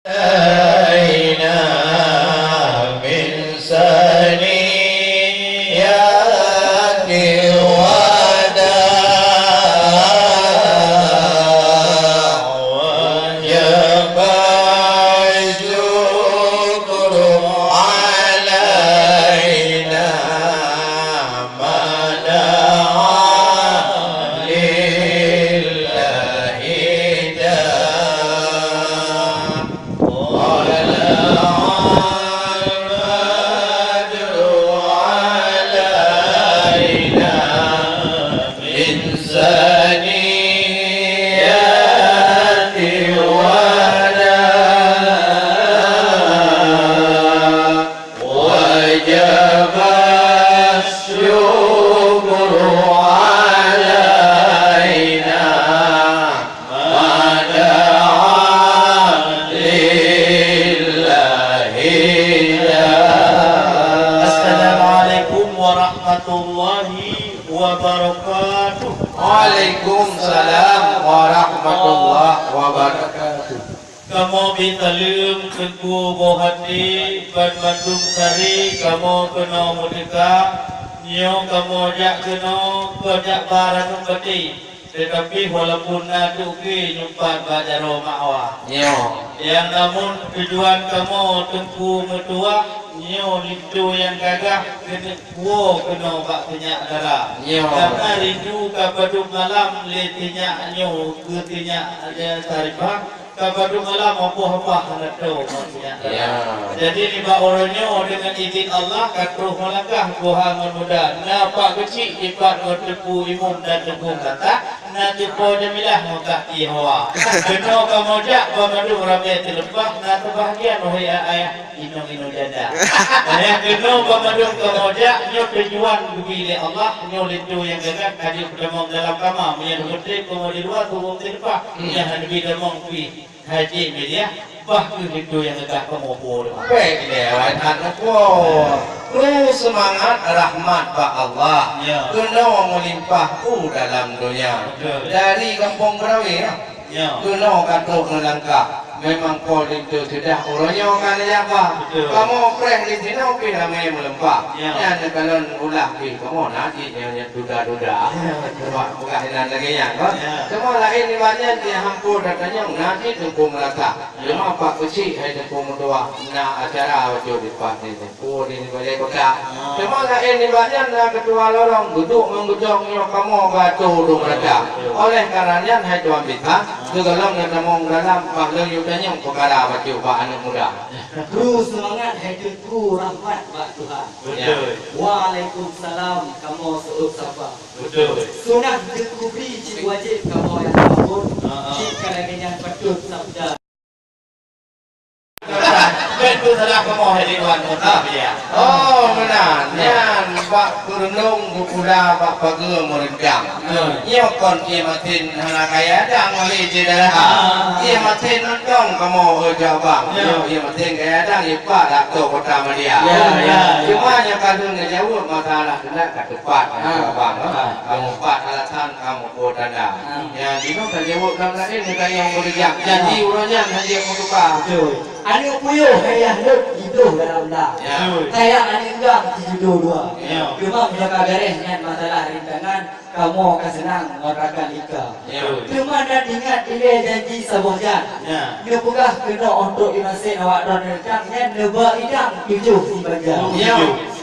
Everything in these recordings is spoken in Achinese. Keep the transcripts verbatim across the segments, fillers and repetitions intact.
علينا من ثنيات الوداع وجب الشكر علينا ما دعا لله داع. طلع البدر علينا من ثنيات الوداع وجب الشكر علينا ما دعا لله داع. السلام عليكم ورحمة الله وبركاته. وعليكم السلام ورحمة الله وبركاته. Kamoe bi saleuem teungku boh até, ban mandum kari kamoe keunoe meuteuka. Nyoe kamoe jak keunoe, kon jak ba ranup baté, teutapi walaupun na teuke nyumpat bak jaroe ma'wa. Nyoe. Nyang namun tujuan kamoe teungku meutuwah, nyoe linto nyang gagah keuneuk puwoe keunoe bak teunyak dara. Nyoe. Karna rindu ka padub malam lé teunyak nyoe keu teunyak, eh, Saripah. Ka padub malam, apoh-apoh hana toe maksudnya. Ya. Jadi, nibak uroe nyoe, deungon idhin Allah, ka troh meulangkah Tuha ngon muda. Na Pak Geuchik dipat ngon Teungku Imum dan Teungku Kata, na Teungku Jamilah ngon Kak Ti Hawa. Keunoe kamoe jak, banmandum ramé teuleupah, na teubahagia, wahai ayah. Inong-inong janda. Nyang keunoe banmandum kamoe jak, nyoe tujuan geubi lé Allah, nyoe linto nyang gagah ka jeuet peutamong dalam kama, meunyan beutôi kamoe di luwa, turông teuleupah, nyang hana bi tamong pih hajé media, bah kheueh linto nyang gagah kamoe po deungon. Bèk lewat aneuk po. Kru seumangat rahmat bak Allah. Ya. Keunoe meulimpah u dalam donya. Betul. Dari Gampông Beurawe, ya. Ya. Keunoe ka trok neulangkah, memang po linto sudah uroe nyoe ka neujak ba. Betul. Kamoe preh di sinoe pih ramé meuleumpah. Ya. Nyan neukalon ulah pih kamoe na cit nyang, nyang duda-duda. Ya, betul. Cuma peugah inan lagèe nyan, kan? Ya. Cuma laén nibak nyan, di Hampô dan Tanjong na cit Teungku Meurata. Ya. Cuma Pak Keuchik hai Teungku meutuwah, na acara bacut dipat di Teungku di balai kota. Ah. Teuma laén nibak nyan na keutua lorong, geuduek ngon geudong nyoe kamoe bak atô ureueng meurata. Betul. Oleh karena nyan, hai tuan bisan, sigohlom neutamong dalam, bah lôn yue tanyong peukara bacut bak aneuk muda. Kru seumangat hai Teungku rahmat bak Tuhan. Betul. Waalaikumsalam, kamoe seuôt sapa. Betul. Sunah Teungku bri cit wajéb kamoe nyang sambot, ah, ah, cit ka lagèe nyan patôt sabda. Bèk peusalah kamoe hai Ridwan Musa, ya. Oh, meunan. Nyan bak peureundong geupula bak pageue meureuncang. Hmm. Nyoe kon ié masin hana kaya dang lé syedara. Ah. Ié masin mantong kamoe, eh, Abang. Ya. Nyoe ié masin kaya dang ié pat dak tô kota Madia. Ya, ya, ya. Cuma nyang ka lheueh neujaweueb masalah keunak ka teupat, ah, Abang, eh. Ah. Kamoe pat alasan kamoe po tanda. Ah. Nyan jinoe ka jaweueb lam laén, ka nyang beureujan. Ya. Janji uroe nyan hana jeuet meutuka. Betul. Aneuk puyôh ayah lôn jidôh dalam lam. Ya. Sayang aneuk gang jijudoh dua. Ya. Teuma meunyoe ka beureh nyan masalah rintangan, kamoe ka seunang ngon rakan Ika. Ya. Teuma dan ingat ilèe janji saboh jan. Ya. Neupeugah keunoe óh trok ié masin awak droeneuh tang nyan neuba idang tujoh si banja. Ya.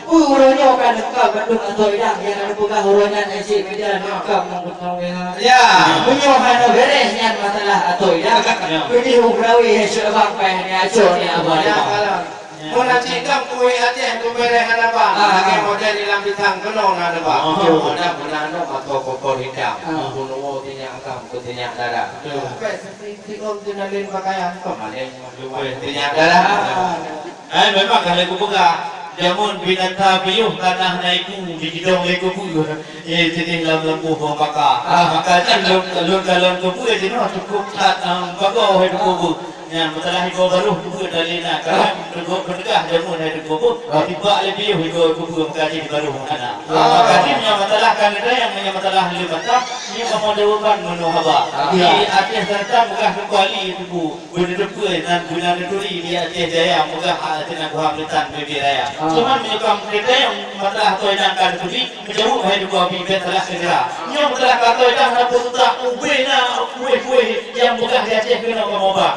Peue uroe nyoe ka leungkab bandum atô idang nyang ka neupeugah uroe nyan, eh, cit media leungkab ngon beutôi, ya. Ya. Meunyoe hana beureh nyan masalah atô idang, ya, keudéh u Beurawe, eh, syedara bang, payah ni acok ni abah. Ya, kalau. Ya. Mun aci dong kueh Aceh tu beureh hana bang, ah, lagèe model di lam pisang keunoe na neuba. Oh. Mudah-mudahan dong atô kokor idang. Ah. Bunoe tinyak agam keu tinyak dara. Betul. Sampai seperti om tu nalin pakaian tu. Maleng, tinyak dara. Ah. Eh, memang ka lheueh kupeugah, jameun binatang piôh tanah na iku, jidong lé kubu. Eh, sideh lam lampu bong baka. Ah. Maka nyan lôn, lôn kalon kubu, eh, jinoe cukup that, ah, bagoe hai kubu. Nyang masalah igoe barôh keupeue tali na, karena teungku peugah jameun hai teungku bu, tibak leubeh igoe keupeue meukaji di barôh na. Maka jih nyang masalah kan ada nyang, nyang masalah lé mata, nyang kamoe jawaban meunoe haba. Di Aceh Selatan peugah keukuali teungku, beuneuteupeu nan beuna neuturi di Aceh Jaya peugah, ah, Teungku Hamilton Bibir Raya. Cuman meunyoe kam keutai masalah toh nyang ka neuturi, Meujaweueb hai dua bi bèk salah segera. Nyoe masalah ka toh dah na peututak ubé na kuéh-kuéh nyang beugah di Aceh keunoe kamoe ba.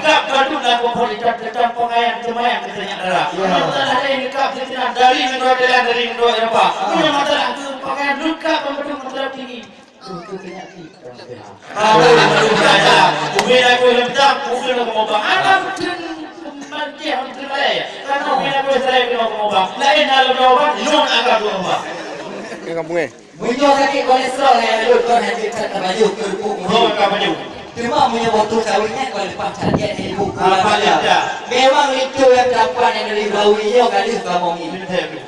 Leungkap bandum na kompor itam teuntang pakaian seumayang keu teuingat dara. Nyoe masalah laén leungkap sinan dari nanggroe Thailand, dari nanggroe Eropa. Nyoe masalah keu pakaian leungkap bandum masalah tinggi. Keu teuingat tinggi. Ubé na kuéh leuntang, ubé na kamoe ba. Alam teuntang manjeh teuntang. Karena ubé na kuéh salai keunoe kamoe ba. Laén na lom jawaban, lôn akan kamoe ba. Meunyoe sakét kolesterol nyang lôn kon hana that tapajoh keu rupuk murit. Kon tapajoh. Teuma meunyoe boh tu kawin nyan kon leupah that nyan ilmu. Apa dia? Memang linto nyang tampan nyang dari Belawi nyoe ka lheueh kamoe ngieng.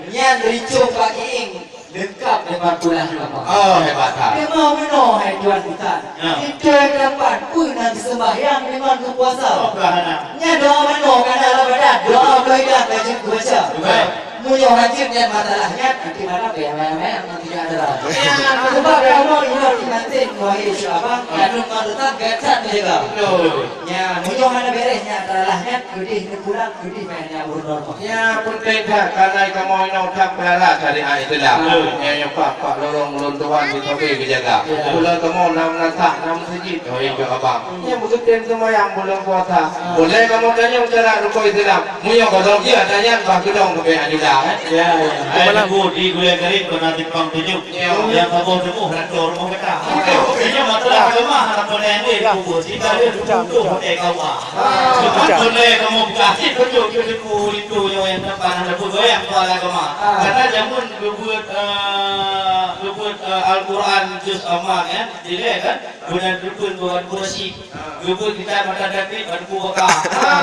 Nyan ricong bak gieng leungkap deungon pulang lama. Oh, hebat that. Teuma meunoe hai tuan bisan. Ya. Linto nyang tampan peue na geuseumbahyang deungon geupuasa. Oh, peuhana. Nyan doa manoe ka na lam badan, doa beuidah ka jeuet geubaca. Betul. Meunyoe hanjeuet nyan masalah nyan, nanti malam bèk ramè-ramè, nanti nyan adalah. Ya, sebab kamoe ingat di Mantin, wahé syedara, kandung madrasah gata neujaga. Betul. Nya, meunyoe hana bèrèh nyan, masalah nyan, keudeh neupulang, keudeh payah nyan ureueng normal. Nya, peunteng that, karena kamoe inong that peulala syariat Islam. Betul. Nya, nyoe pak-pak lorong ulôn tuan di Tobe geujaga. Betul. Ulôn kamoe na madrasah, na meuseujid, oh, ingat abang. Nya, meuseujid seumayang buleuen puasa. Boleh kamoe tanyong cara rukon Islam. Meunyoe gohlom jih ata nyan bah keudong keu pihak ajudan, eh? Ya, ya. Hai teungku, di Gulai Garéng keunan simpang tujoh. Ya. Nyang saboh teungku rantô rumoh gata. Nyoe masalah agama hana peureulèe lé teungku. Sika lheueh teungku hotel K U A. Ah. Cuma peureulèe kamoe buka cit peucok keu teungku linto nyoe nyang teumpat hana peugoyang soal agama. Ah. Karena jameun geubeuet, eh, geubeuet, eh, Al-Quran juz Amma, ya. Dilèe kan? Bulan Rukun buat kursi. Geubeuet kitab Matan Takrib bak Teungku Baka.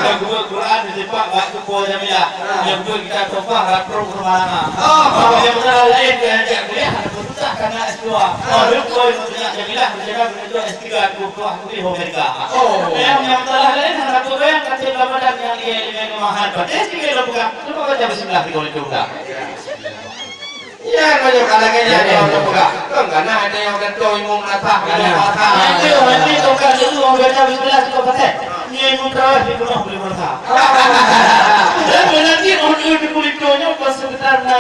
Nyang geubeuet Quran ditimpa bak Teungku Jamilah. Nyang geubeuet kitab Tuhfah bak Prof Rumah Lama. Oh, nyang masalah laén keu jak kuliah hana peususah kana S dua. Oh, lheueh koi meutunyok Jamilah, rencana meutunyok S tiga, Teungku Baka di Amerika. Oh. Nyang, nyang masalah laén hana peue nyang kacil Ramadan nyang ie lima keumahan. Patéh sikit lom buka. Cuba baca bismillah di kolom itu buka. Ya, meunyoe ka lagèe nyan, ya, ya, ya, peugah. Kan kana ada nyang gantoe imum rata, ya, ya, rata. Nanti, nanti tongkat dulu orang baca bismillah tu pakai. Ni imum terawih di rumah boleh merasa. Dan nanti orang dulu di kulit tu nyoe pas sebentar na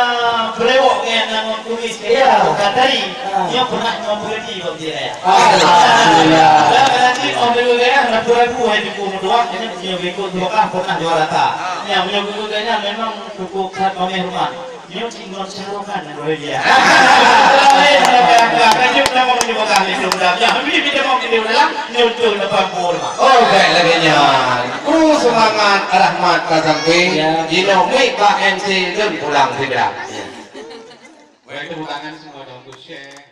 berewok ngan nang kumis. Ya. Bukan tadi. Ah. Nyoe pernah nyoe berhenti bak dia, ya. Alhamdulillah. Dan nanti orang dulu ya, ragu-ragu hai di kumu doang, ini punya berikut dua kah pernah juara tak. Ya, punya guru kayaknya memang cukup sangat pameh rumah. Nyoe cit ngon syarokan, oh iya. Lain, tapi apa? Kan nyoe nama meunyoe bakal hidup dah. Ya, ini kita mau hidup dalam, nyoe tu lepas bola. Oh, baik lagi nyan. Kru semangat rahmat ka sampai. Ya. Jinoe mik bak M C dan pulang segera. Ya. Baik, tepuk tangan semua dong untuk share.